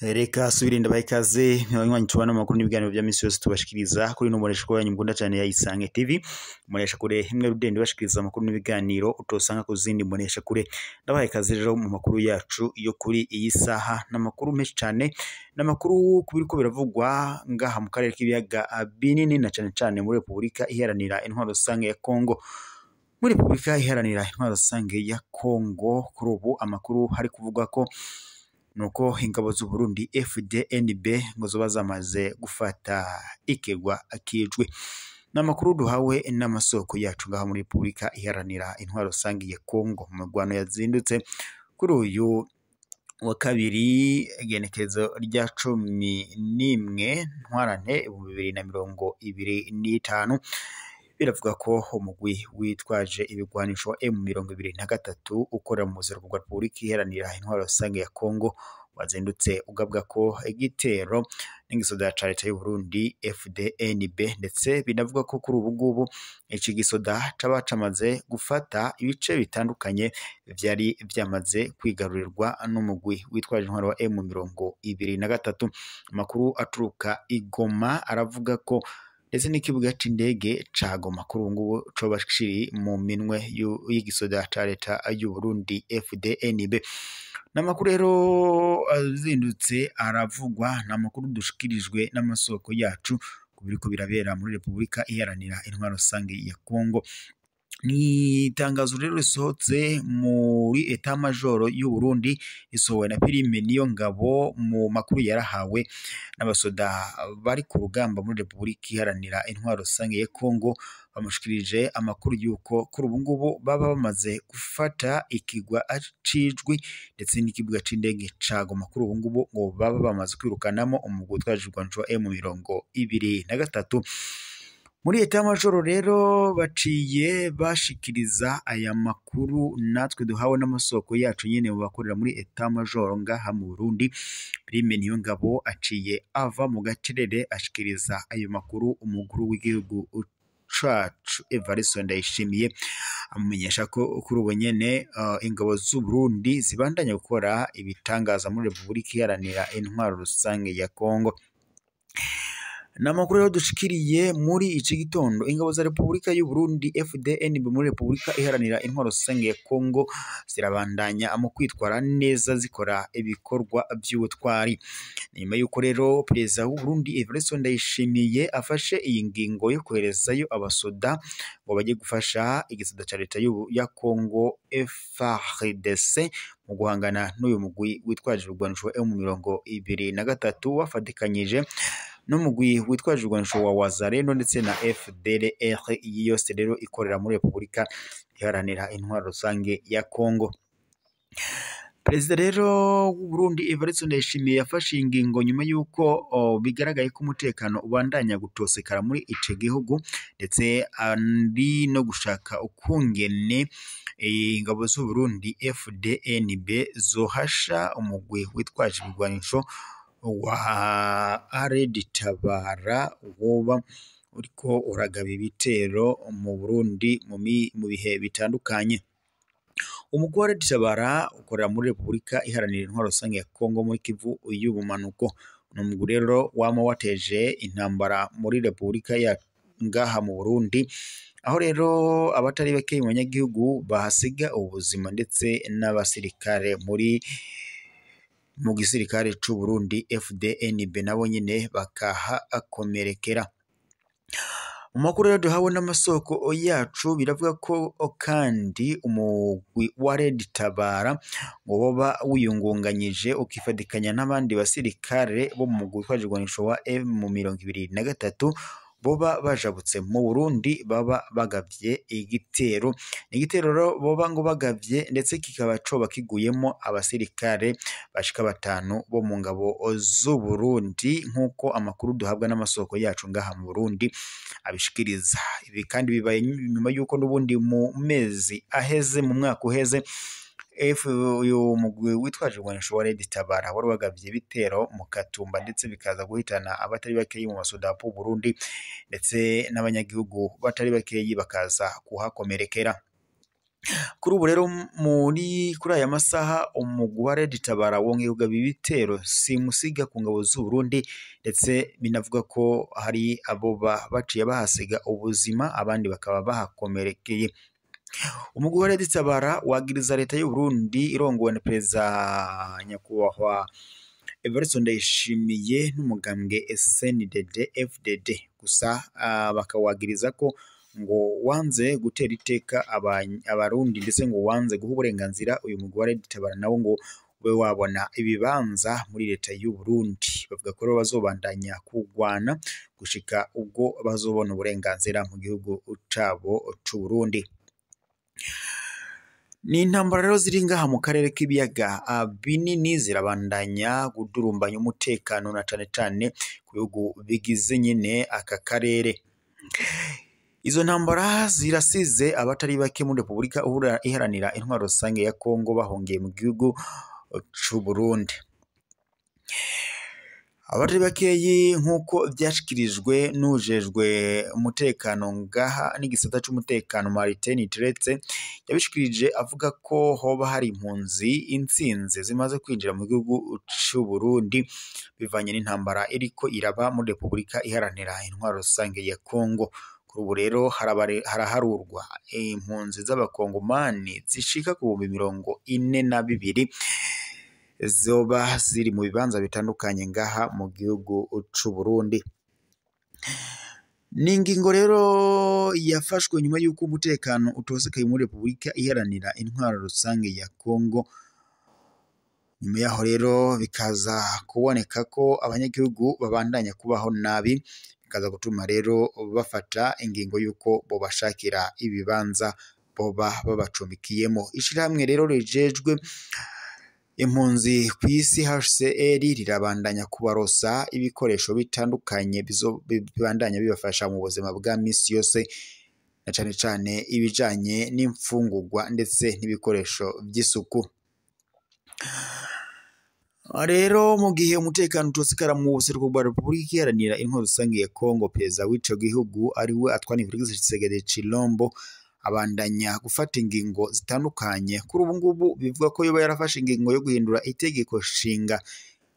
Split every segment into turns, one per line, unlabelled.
Reka subire ndabaha ikaze abanywanyi tubana mu makuru n'ibiganiro vya misi yose tubashikiriza kuri ino mbonesha yanyu mukunda cane ya Isange TV, mbonesha kure imwe rudende bashikiriza amakuru n'ibiganiro utosanga ku zindi mbonesha kure. Ndabaha ikaze rero mu makuru yacu yo kuri iyi saha, n'amakuru menshi cane, n'amakuru ku biriko biravugwa ngaha mu karere k'ibiyaga binini na cane cane muri Repubulika Iharanira Intwaro Rusange ya Kongo. Muri Repubulika Iharanira Intwaro Rusange ya Kongo kuri ubu amakuru hari kuvugwa ko nuko ingabo z'u Burundi FDNB ngo zoba zamaze gufata ikigwa kijwi. N'amakuru duhawe n'amasoko yacu ngaha muri Repubulika Iharanira Intwaro Rusange ya Kongo mu mirwano yazindutse kuri uyu wa kabiri igenekerezo rya 11 Ntwarante 2025. Biravuga ko umugwi witwaje ibigwanisho M23 ukora mu buseruko bwa Repubulika Iharanira Intwaro Rusange ya Kongo wazindutse ugabwa ko igitero n'igisoda ca leta y'u Burundi FDNB, ndetse binavuga ko kuri ubu ngubu iki gisoda caba camaze gufata ibice bitandukanye vyari vyamaze kwigarurirwa n'umugwi witwaje intwaro wa M23. Amakuru aturuka i Goma aravuga ko ndetse n'ikibuga c'indege ca Goma kuri ubu ngubu coba kiri mu minwe y'igisoda ca leta y'u Burundi FDNB. N'amakuru rero azindutse aravugwa, n'amakuru dushikirijwe n'amasoko yacu ku biriko birabera muri Repubulika Iharanira Intwaro Rusange ya Kongo. Ni itangazo rero risohotse muri Etat Major y'u Burundi, risohowe na Prime Niyongabo mu makuru yarahawe n'abasoda bari ku rugamba muri Repubulika Iharanira Intwaro Rusange ya Kongo. Bamushikirije amakuru y'uko kuri ubu ngubu baba bamaze gufata ikigwa cijwi ndetse n'ikibuga c'indege ca Goma. Kuri ubu ngubu ngo baba bamaze kwirukanamo umugwi witwaje ibigwanisho M23. Muri Etat Major rero baciye bashikiriza aya makuru natwe duhawe n'amasoko yacu nyene mu bakorera muri Etat Major ngaha mu Burundi. Prime Niyongabo aciye ava mu gacerere ashikiriza ayo makuru umukuru w'igihugu cacu Evariste Ndayishimiye, amumenyesha ko kuri ubu nyene ingabo z'u Burundi zibandanya gukora ibitangaza muri Repubulika Iharanira Intwaro Rusange ya Kongo. N'amakuru rero dushikiriye muri iki gitondo, ingabo za Repubulika y'u Burundi FDNB muri Repubulika Iharanira Intwaro Rusange ya Kongo zirabandanya mu kwitwara neza zikora ibikorwa by'ubutwari. Nyuma y'uko rero perezida w'u Burundi Evariste Ndayishimiye afashe iyi ngingo yo koherezayo abasoda ngo bajye gufasha igisoda ca leta ya Kongo FARDC mu guhangana n'uyu mugwi witwaje ibigwanisho M23 wafatikanyije n'umugwi witwaje ibigwanisho wa Wazalendo ndetse na FDLR, iyi yose rero ikorera muri Repubulika Iharanira Intwaro Rusange ya Kongo. Perezida rero w'u Burundi Evariste Ndayishimiye yafashe ingingo nyuma y'uko bigaragaye ko umutekano ubandanya gutosekara muri ico gihugu, ndetse ari no gushaka ukungene ingabo z'u Burundi FDNB zohasha umugwi witwaje ibigwanisho wa Red Tabara woba uriko uragaba ibitero mu Burundi mu bihe bitandukanye. Umugwi wa Red Tabara ukorera muri Repubulika Iharanira Intwaro Rusange ya Kongo muri Kivu y'ubumanuko. Ni umugwi rero wama wateje intambara muri Repubulika ya ngaha mu Burundi, aho rero abatari bake mu banyagihugu bahasiga ubuzima ndetse n'abasirikare muri mu gisirikare c'u Burundi FDNB nabo nyene bakahakomerekera. Mu makuru rero duhawe n'amasoko yacu biravuga ko kandi umugwi wa Red Tabara ngo woba wiyungunganyije ukifatikanya n'abandi basirikare bo mu mugwi witwaje ibigwanisho wa M23 boba bajabutse mu Burundi baba bagavye igitero. Igitero rero boba ngo bagavye ndetse kikaba coba kiguyemo abasirikare bashika 5 bo mu ngabo z'u Burundi, nk'uko amakuru duhabwa n'amasoko yacu ngaha mu Burundi abishikiriza. Ibi kandi bibaye nyuma y'uko n'ubundi mu mezi aheze, mu mwaka uheze, Uyu mugwi witwaje ibigwanisho wa Red Tabara wari wagavye ibitero mu Katumba, ndetse bikaza guhitana abatari bakeyi mu basoda b'u Burundi, ndetse n'abanyagihugu batari bakeyi bakaza kuhakomerekera. Kuri ubu rero kuri aya masaha umugwi wa Red Tabara wongeye kugaba ibitero simusiga ku ngabo z'u Burundi, ndetse binavuga ko hari abo baciye bahasiga ubuzima, abandi bakaba bahakomerekeye. Umugwi wa Red Tabara wagiriza leta y'u Burundi irongowe na Perezida Nyakubahwa Evariste Ndayishimiye n'umugambwe SNDD FDD, gusa bakawagiriza ko ngo wanze gutera iteka abarundi, ndetse ngo wanze guha uburenganzira uyu mugwi wa Red Tabara nawo ngo ube wabona ibibanza muri leta y'u Burundi. Bavuga ko rero bazobandanya kugwana gushika ubwo bazobona uburenganzira mu gihugu cabo c'u Burundi. Ni intambara rero ziri ngaha mu karere k'ibiyaga binini zirabandanya gudurumbanya umutekano na cane cane ku bihugu bigize nyene aka karere. Izo ntambara zirasize abatari bake muri Repubulika Iharanira Intwaro Rusange ya Kongo bahungiye mu gihugu c'u Burundi. Abatari bakeyi nk'uko vyashikirijwe n'uwujejwe umutekano ngaha n'igisata c'umutekano Martin Teretse, yabishikirije avuga ko hoba hari impunzi intsinzi zimaze kwinjira mu gihugu c'u Burundi bivanye n'intambara iriko iraba muri Repubulika Iharanira Intwaro Rusange ya Kongo. Kuri ubu rero haraharurwa impunzi z'abakongomani zishika ku 42,000 zoba ziri mu bibanza bitandukanye ngaha mu gihugu c'u Burundi. Ni ingingo rero yafashwe nyuma y'uko umutekano utosekaye muri Repubulika Iharanira Intwaro Rusange ya Kongo. Nyuma yaho rero bikaza kuboneka ko abanyagihugu babandanya kubaho nabi, bikaza gutuma rero bafata ingingo y'uko bobashakira ibibanza boba babacumbikiyemo. Ishirahamwe rero rijejwe impunzi kw'isi HCR rirabandanya kubarosa ibikoresho bitandukanye bibandanya bibafasha mu buzima bwa misi yose, na cane cane ibijanye n'imfungurwa ndetse n'ibikoresho vy'isuku. Rero mu gihe umutekano utosekara mu buseruko bwa Repubulika Iharanira Intwaro Rusange ya Kongo, perezida w'ico gihugu ariwe Antoine Felix Tshisekedi Tshilombo abandanya gufata ingingo zitandukanye. Kuri ubu ngubu bivuga ko yoba yarafashe ingingo yo guhindura itegeko nshinga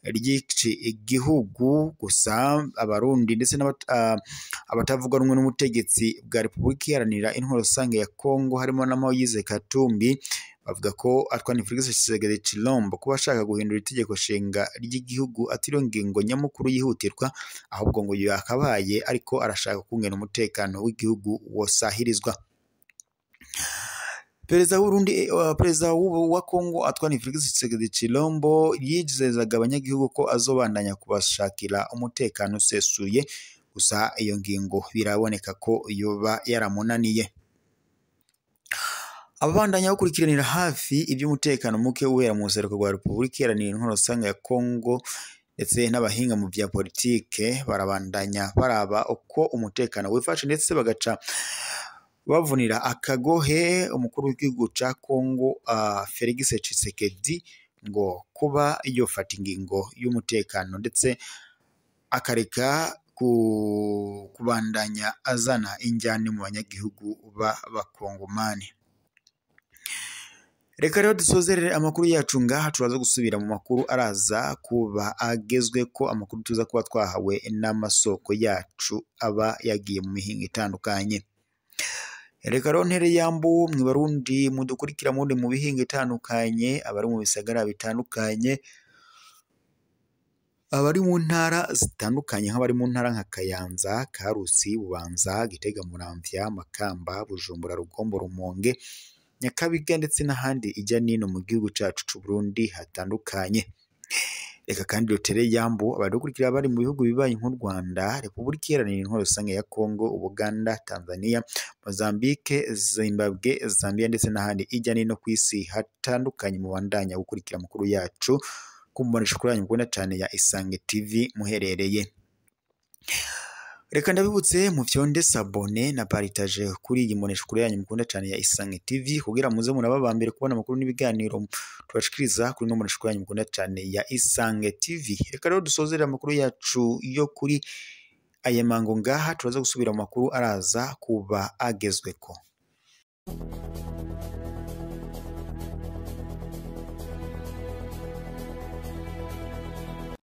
ry'iki gihugu, gusa abarundi ndetse abatavuga rumwe n'ubutegetsi bwa Repubulika Iharanira Intwaro Rusange ya Kongo harimo na Moise Katumbi bavuga ko Antoine Felix Tshisekedi Tshilombo kuba ashaka guhindura itegeko nshinga ry'igihugu atari ngingo nyamukuru yihutirwa, ahubwo ngo yakabaye ariko arashaka kungena umutekano w'igihugu wosahirizwa. Perezida w'Uburundi, perezida wa Kongo Antoine Felix Tshisekedi Tshilombo yizezaga abanyagihugu ko azobandanya kubashakira umutekano usesuye, gusa iyo ngingo biraboneka ko yoba yaramunaniye. Ababandanya gukurikiranira hafi iby'umutekano muke ubera mu buseruko bwa Repubulika Iharanira Intwaro Rusange ya Kongo ndetse n'abahinga mu vya politike barabandanya baraba uko umutekano wifashe, ndetse bagaca bavunira akagohe umukuru w'igihugu ca Kongo Felix Tshisekedi ngo kuba yofata ingingo y'umutekano ndetse akareka kubandanya azana injyane mu banyagihugu b'abakongomani. Reka rero dusozerere amakuru yacu ngaha, turaza gusubira mu makuru araza kuba agezwe ko amakuru tuza kuba twahawe n'amasoko yacu aba yagiye mu mihingo itandukanye. Reka rero ntere yambu mwe Barundi mudukurikira mundi mu bihinga itandukanye, abari mu bisagara bitandukanye, abari mu ntara zitandukanye nk'abari mu ntara nka Kayanza, Karusi, Bubanza, Gitega, Muramvya, Makamba, Bujumbura, Rugombo, Rumonge, Nyakabiga ndetse n'ahandi ijya nino mu gihugu cacu c'u Burundi hatandukanye. Reka kandi rutere yambu abadukurikira bari mu bihugu bibaye nk'u Rwanda, Repubulika Iharanira Intwaro Rusange ya Kongo, Ubuganda, Tanzania, Mozambique, Zimbabwe, Zambia ndetse n'ahandi ijya nino ku isi hatandukanye. Mubandanya gukurikira amakuru yacu ku mbonesha kuri yanyu mukunda cane ya Isange TV muherereye. Reka ndabibutse mu fyonde sabone na partage kuri iyi mboneshakure yanyu mukunda cyane ya Isange TV, kugira muze muraba ba mbere kubona amakuru n'ibiganiro tubashikiriza kuri ino mboneshakure yanyu mukunda cyane ya Isange TV. Reka rero dusozere amakuru yacu yo kuri aya mango ngaha, turaza gusubira mu makuru araza kuba agezweko.